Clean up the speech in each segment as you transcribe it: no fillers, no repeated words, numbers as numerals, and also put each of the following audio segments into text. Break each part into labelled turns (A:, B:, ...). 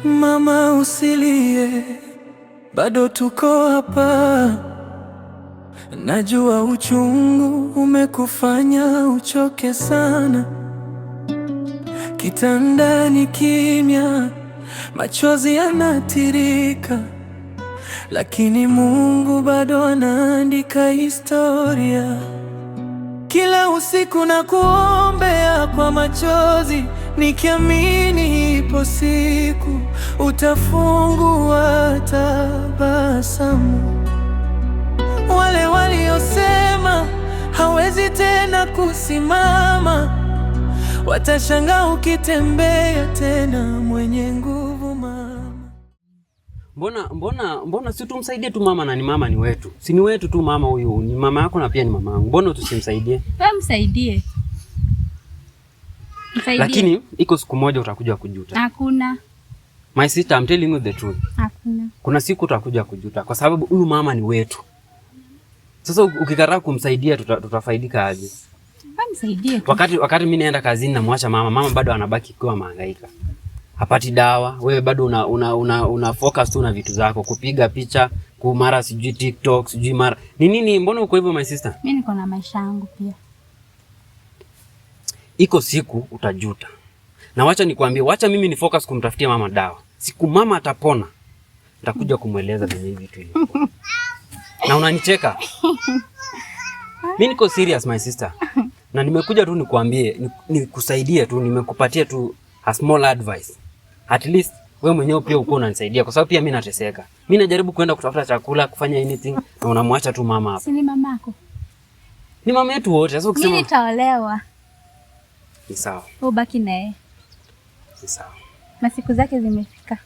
A: Mama usilie, bado tuko hapa. Najua uchungu umekufanya uchoke sana. Kitandani kimya, machozi yanatiririka, lakini Mungu bado anaandika historia. Kila usiku nakuombea kwa machozi, nikiamini ipo siku utafungua tabasamu. Wale waliosema hawezi tena kusimama watashangaa ukitembea tena, mwenye nguvu mama.
B: Mbona mbona mbona si tumsaidie tu mama, na ni mama ni wetu. Si ni wetu tu mama huyu, ni mama yako na pia ni mama yangu. Mbona tusimsaidie?
C: Wewe msaidie. Msaidie.
B: Lakini iko siku moja utakuja kujuta.
C: Hakuna.
B: My sister, I'm telling you the truth.
C: Hakuna.
B: Kuna siku utakuja kujuta kwa sababu huyu mama ni wetu. Sasa ukikataa kumsaidia tutafaidika aje?
C: Wewe msaidie tu.
B: Wakati mimi naenda kazini namwacha mama, mama bado anabaki kwa mahangaika. Hapati dawa, wewe bado una focus tu na vitu zako, kupiga picha, kumara sijui TikTok, sijui mara. Ni nini, mbona uko hivyo my sister?
C: Mimi niko na maisha yangu pia.
B: Iko siku utajuta. Na wacha nikwambie, wacha mimi ni focus kumtafutia mama dawa. Siku mama atapona, nitakuja kumweleza venye hivi vitu ilivyo. Na unanicheka. Mimi niko serious my sister. Na nimekuja tu nikuambie, nikusaidie tu, nimekupatia tu a small advice. At least wewe mwenyewe pia uko unanisaidia kwa sababu pia mimi nateseka. Mimi najaribu kwenda kutafuta chakula, kufanya anything na unamwacha tu mama hapa.
C: Si ni mamako?
B: Ni mama yetu wote. Sasa
C: Mimi
B: ukisema
C: nitaolewa.
B: ni sawa,
C: Wewe ubaki na yeye.
B: ni sawa.
C: Masiku zake zimefika.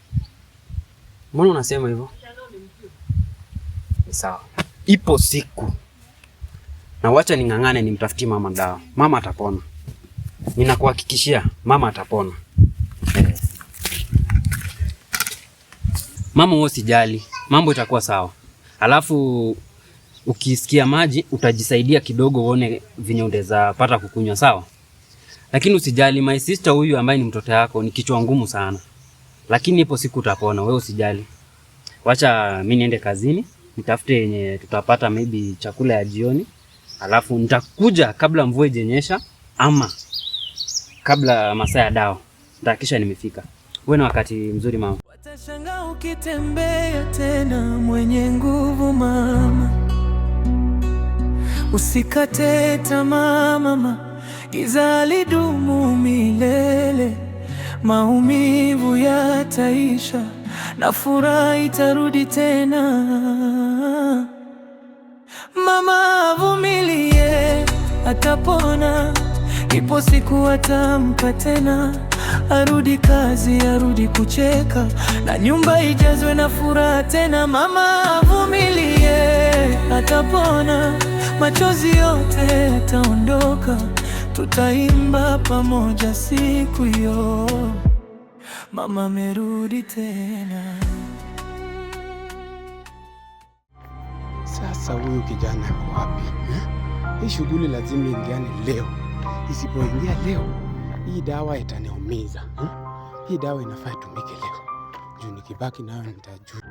B: Mbona unasema hivyo? Ni sawa. Ipo siku. Na wacha ning'ang'ane nimtafutie mama dawa. Mama atapona. Ninakuhakikishia mama atapona. Eh. Mama wewe usijali, mambo itakuwa sawa. Alafu ukisikia maji utajisaidia kidogo uone venye utaweza pata kukunywa, sawa? Lakini usijali, my sister huyu ambaye ni mtoto yako ni kichwa ngumu sana. Lakini ipo siku utapona, wewe usijali. Wacha mimi niende kazini, nitafute yenye tutapata maybe chakula ya jioni. Alafu nitakuja kabla mvua ijenyesha ama kabla masaa ya dawa. Nitahakikisha nimefika. Uwe na wakati mzuri mama.
A: Watashangaa ukitembea tena, mwenye nguvu mama. Usikate tamaa mama, giza halidumu milele. Maumivu yataisha na furaha itarudi tena. Mama avumilie, atapona. Ipo siku atamka tena, arudi kazi, arudi kucheka, na nyumba ijazwe na furaha tena. Mama avumilie, atapona, machozi yote yataondoka, tutaimba pamoja siku hiyo. Mama amerudi tena.
D: Sasa huyu kijana ako wapi eh? Hii shughuli lazima ingiane leo. Isipoingia leo, hii dawa itaniumiza eh? Hii dawa inafaa itumike leo, juu nikibaki nayo nitajua.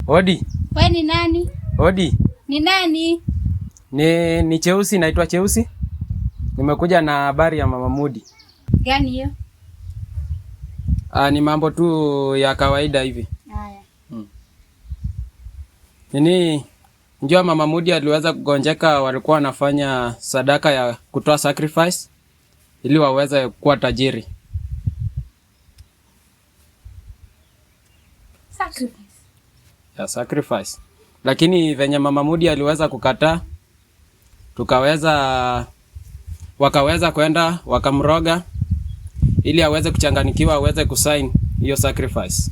E: Odi,
C: Wewe ni nani?
E: odi.
C: Ni nani?
E: Ni Cheusi, naitwa Cheusi. Nimekuja na habari ya Mama Mudi.
C: Gani hiyo?
E: Ah, ni mambo tu ya kawaida hivi.
C: Haya.
E: Nini, njua Mama Mudi aliweza kugonjeka, walikuwa wanafanya sadaka ya kutoa sacrifice ili waweze kuwa tajiri.
C: Sacrifice.
E: Ya sacrifice. Lakini venye Mama Mudi aliweza kukataa, tukaweza wakaweza kwenda wakamroga ili aweze kuchanganikiwa aweze kusign hiyo sacrifice.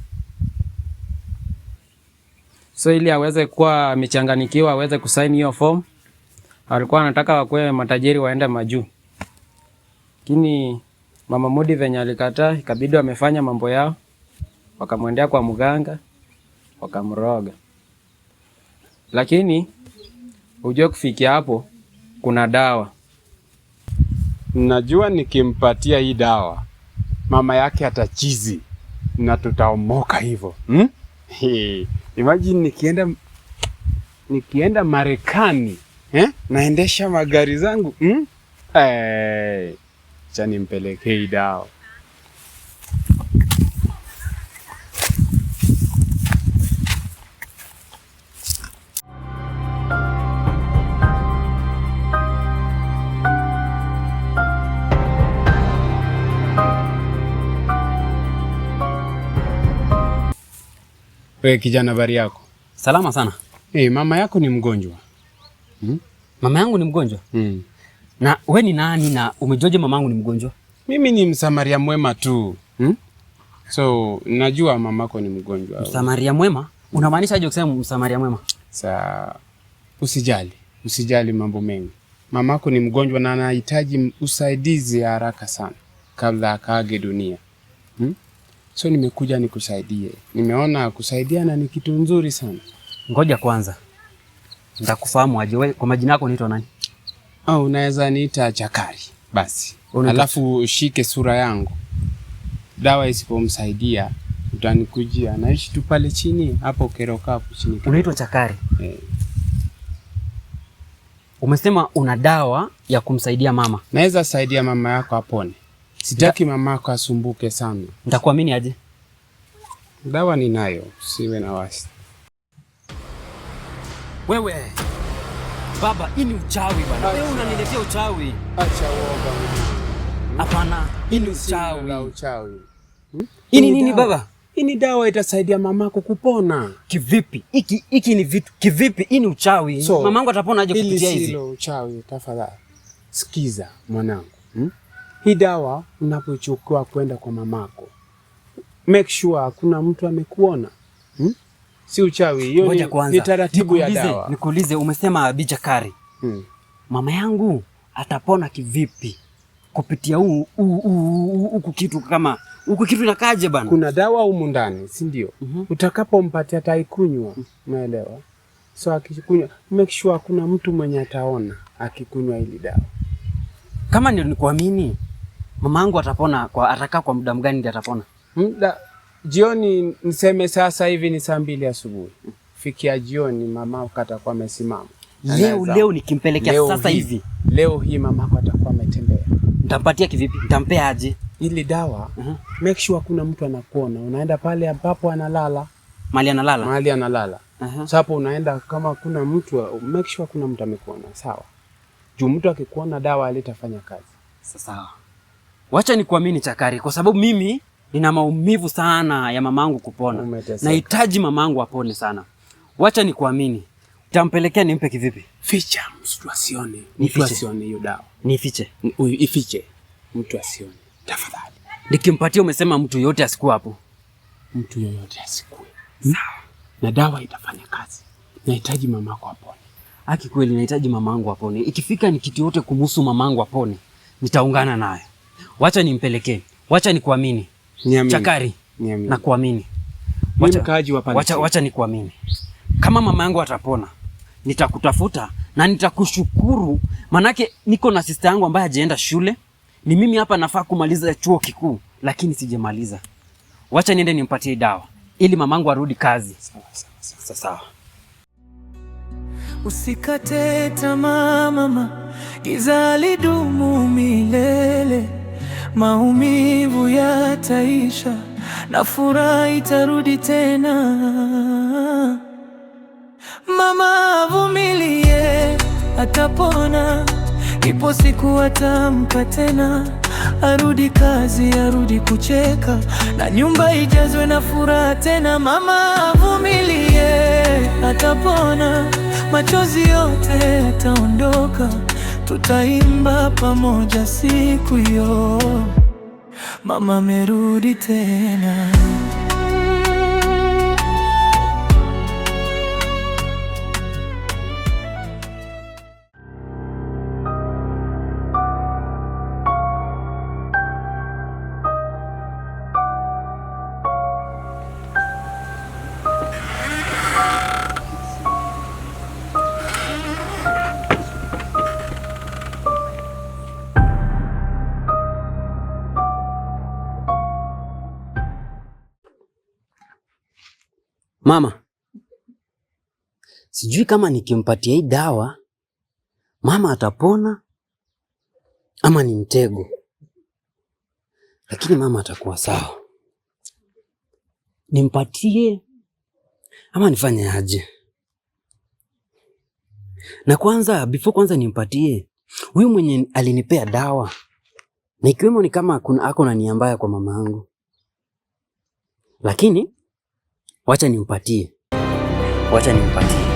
E: So ili aweze kuwa amechanganikiwa aweze kusign hiyo form, alikuwa anataka wakuwe matajiri waende majuu. Lakini Mama Mudi venye alikataa, ikabidi wamefanya mambo yao, wakamwendea kwa mganga, wakamroga. Lakini ujue kufikia hapo kuna dawa.
D: Najua nikimpatia hii dawa mama yake atachizi na tutaomoka hivyo, Hey, imagine nikienda Marekani, eh? Naendesha magari zangu, Hey, acha nimpelekee hii dawa. Wewe kijana, habari yako?
B: Salama sana.
D: Hey, mama yako ni mgonjwa.
B: Mama yangu ni mgonjwa? Na we ni nani na umejuaje mama yangu ni mgonjwa?
D: Mimi ni msamaria mwema tu. So najua mamako ni mgonjwa.
B: Msamaria mwema? Unamaanisha aje kusema msamaria mwema?
D: Sa usijali, usijali mambo mengi. Mamako ni mgonjwa na anahitaji usaidizi haraka sana kabla akaage dunia. So nimekuja nikusaidie. Nimeona kusaidiana ni kitu nzuri sana.
B: Ngoja kwanza. Nitakufahamu aje? Wewe kwa majina yako unaitwa nani?
D: Au unaweza niita Chakari basi. Alafu ushike sura yangu. Dawa isipomsaidia utanikujia. Naishi tu pale chini hapo Keroka hapo chini.
B: Unaitwa Chakari?
D: Eh.
B: Umesema una dawa ya kumsaidia mama.
D: Naweza saidia mama yako apone. Sitaki mama yako asumbuke sana.
B: Nitakuamini aje?
D: Dawa ninayo, usiwe na wasi.
B: Wewe baba, hii ni uchawi bana. Wewe unaniletea uchawi.
D: Acha uoga.
B: Hapana, hii ni
D: uchawi. La
B: uchawi.
D: uchawi.
B: Hii ni nini baba?
D: Hii ni dawa itasaidia mamako kupona.
B: Kivipi? Hiki ni vitu kivipi? Hii ni uchawi.
D: So,
B: mamangu atapona aje kupitia hizi?
D: Hili uchawi tafadhali. Sikiza mwanangu. Hii dawa unapochukua kwenda kwa mamako, make sure hakuna mtu amekuona. Si uchawi hiyo, ni taratibu ya dawa.
B: Nikuulize, umesema Abi Chakari. Mama yangu atapona kivipi kupitia huku kitu kama huku kitu inakaje bana?
D: Kuna dawa humu ndani, si ndio? Utakapompatia ataikunywa, unaelewa? So akikunywa, make sure hakuna mtu mwenye ataona akikunywa hili dawa.
B: Kama ndio nikuamini, mamangu atapona kwa atakaa kwa muda mgani ndio atapona?
D: Muda jioni, niseme sasa hivi ni 2:00 asubuhi. Fikia jioni mama atakuwa amesimama.
B: Leo nikimpelekea sasa hivi.
D: Leo hii mamako atakuwa ametembea.
B: Nitampatia kivipi? Nitampea aje?
D: Ili dawa, make sure kuna mtu anakuona. Unaenda pale ambapo analala.
B: Mahali analala?
D: Mahali analala. Sasa hapo unaenda kama kuna mtu, make sure kuna mtu amekuona, sawa? Juu mtu akikuona dawa alitafanya kazi.
B: Sawa. Wacha nikuamini Chakari, kwa sababu mimi nina maumivu sana ya mamangu kupona. Nahitaji mamangu apone sana. Wacha nikuamini. Nitampelekea nimpe kivipi?
D: Ficha, mtu asione. Mtu asione hiyo dawa.
B: Nifiche.
D: Ifiche. Mtu asione. Tafadhali.
B: Nikimpatia umesema mtu yote asikuwe hapo.
D: Mtu yoyote asikuwe. Sawa. Na dawa itafanya kazi. Nahitaji mamako apone.
B: Haki kweli nahitaji mamangu apone. Ikifika ni kitu yote kumhusu mamangu apone, nitaungana naye. Wacha nimpelekee. Wacha nikuamini. Chakari. Nakuamini. Wacha nikuamini. Kama mama yangu atapona, nitakutafuta na nitakushukuru. Manake niko na sister yangu ambaye hajaenda shule. Ni mimi hapa nafaa kumaliza chuo kikuu, lakini sijamaliza. Wacha niende nimpatie dawa ili mamangu arudi kazi.
D: Sawa sawa.
B: Sawa.
A: Usikate tamaa mama, giza lidumu milele. Maumivu yataisha na furaha itarudi tena. Mama avumilie, atapona. Ipo siku atamka tena, arudi kazi, arudi kucheka, na nyumba ijazwe na furaha tena. Mama avumilie, atapona. Machozi yote yataondoka, tutaimba pamoja siku hiyo. Mama amerudi tena.
B: Mama, sijui kama nikimpatia hii dawa mama atapona ama ni mtego, lakini mama atakuwa sawa. Nimpatie ama nifanye aje? Na kwanza before kwanza nimpatie huyu mwenye alinipea dawa, na ikiwemo ni kama kuna ako na nia mbaya kwa mama yangu, lakini wacha nimpatie, wacha nimpatie.